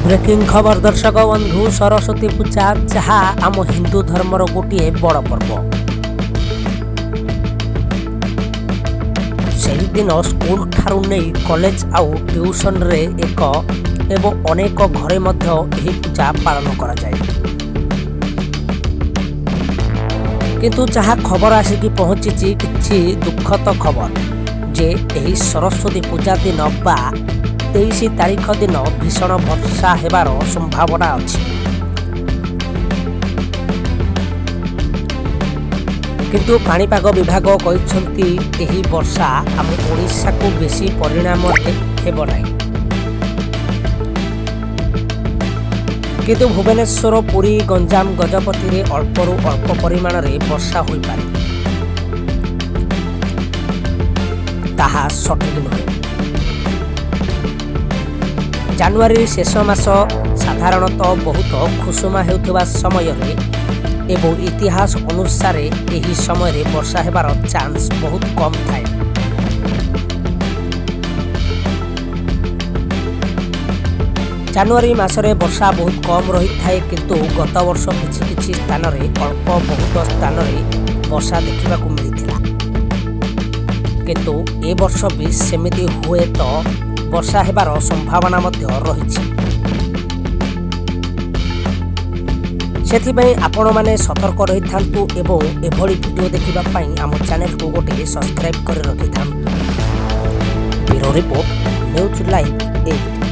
Breaking ଖବର ଦର୍ଶକ ବନ୍ଧୁ, ସରସ୍ୱତୀ ପୂଜା ଯାହା ଆମ ହିନ୍ଦୁ ଧର୍ମର ଗୋଟିଏ ବଡ଼ ପର୍ବ। ସେହିଦିନ ସ୍କୁଲ ଠାରୁ ନେଇ କଲେଜ ଆଉ ଟ୍ୟୁସନରେ ଏକ ଏବଂ ଅନେକ ଘରେ ମଧ୍ୟ ଏହି ପୂଜା ପାଳନ କରାଯାଏ। କିନ୍ତୁ ଯାହା ଖବର ଆସିକି ପହଞ୍ଚିଛି, କିଛି ଦୁଃଖଦ ଖବର ଯେ ଏହି ସରସ୍ୱତୀ ପୂଜା ଦିନ ବା 23 ତାରିଖ ଦିନ ଭୀଷଣ ବର୍ଷା ହେବାର ସମ୍ଭାବନା ଅଛି। କିନ୍ତୁ ପାଣିପାଗ ବିଭାଗ କହିଛନ୍ତି, ଏହି ବର୍ଷା ଆମ ଓଡ଼ିଶାକୁ ବେଶୀ ପରିଣାମରେ ହେବ ନାହିଁ। କିନ୍ତୁ ଭୁବନେଶ୍ୱର, ପୁରୀ, ଗଞ୍ଜାମ, ଗଜପତିରେ ଅଳ୍ପରୁ ଅଳ୍ପ ପରିମାଣରେ ବର୍ଷା ହୋଇପାରେ, ତାହା ସଠିକ୍ ନୁହେଁ। ଜାନୁଆରୀ ଶେଷ ମାସ ସାଧାରଣତଃ ବହୁତ ଖୁସୁମା ହେଉଥିବା ସମୟରେ ଏବଂ ଇତିହାସ ଅନୁସାରେ ଏହି ସମୟରେ ବର୍ଷା ହେବାର ଚାନ୍ସ ବହୁତ କମ୍ ଥାଏ। ଜାନୁଆରୀ ମାସରେ ବର୍ଷା ବହୁତ କମ୍ ରହିଥାଏ। କିନ୍ତୁ ଗତ ବର୍ଷ କିଛି କିଛି ସ୍ଥାନରେ, ଅଳ୍ପ ବହୁତ ସ୍ଥାନରେ ବର୍ଷା ଦେଖିବାକୁ ମିଳିଥିଲା। କିନ୍ତୁ ଏ ବର୍ଷ ବି ସେମିତି ହୁଏତ ବର୍ଷା ହେବାର ସମ୍ଭାବନା ମଧ୍ୟ ରହିଛି। ସେଥିପାଇଁ ଆପଣମାନେ ସତର୍କ ରହିଥାନ୍ତୁ ଏବଂ ଏଭଳି ଭିଡ଼ିଓ ଦେଖିବା ପାଇଁ ଆମ ଚ୍ୟାନେଲକୁ ଗୋଟିଏ ସବସ୍କ୍ରାଇବ୍ କରି ରଖିଥାନ୍ତୁ। Bureau report, news live 8।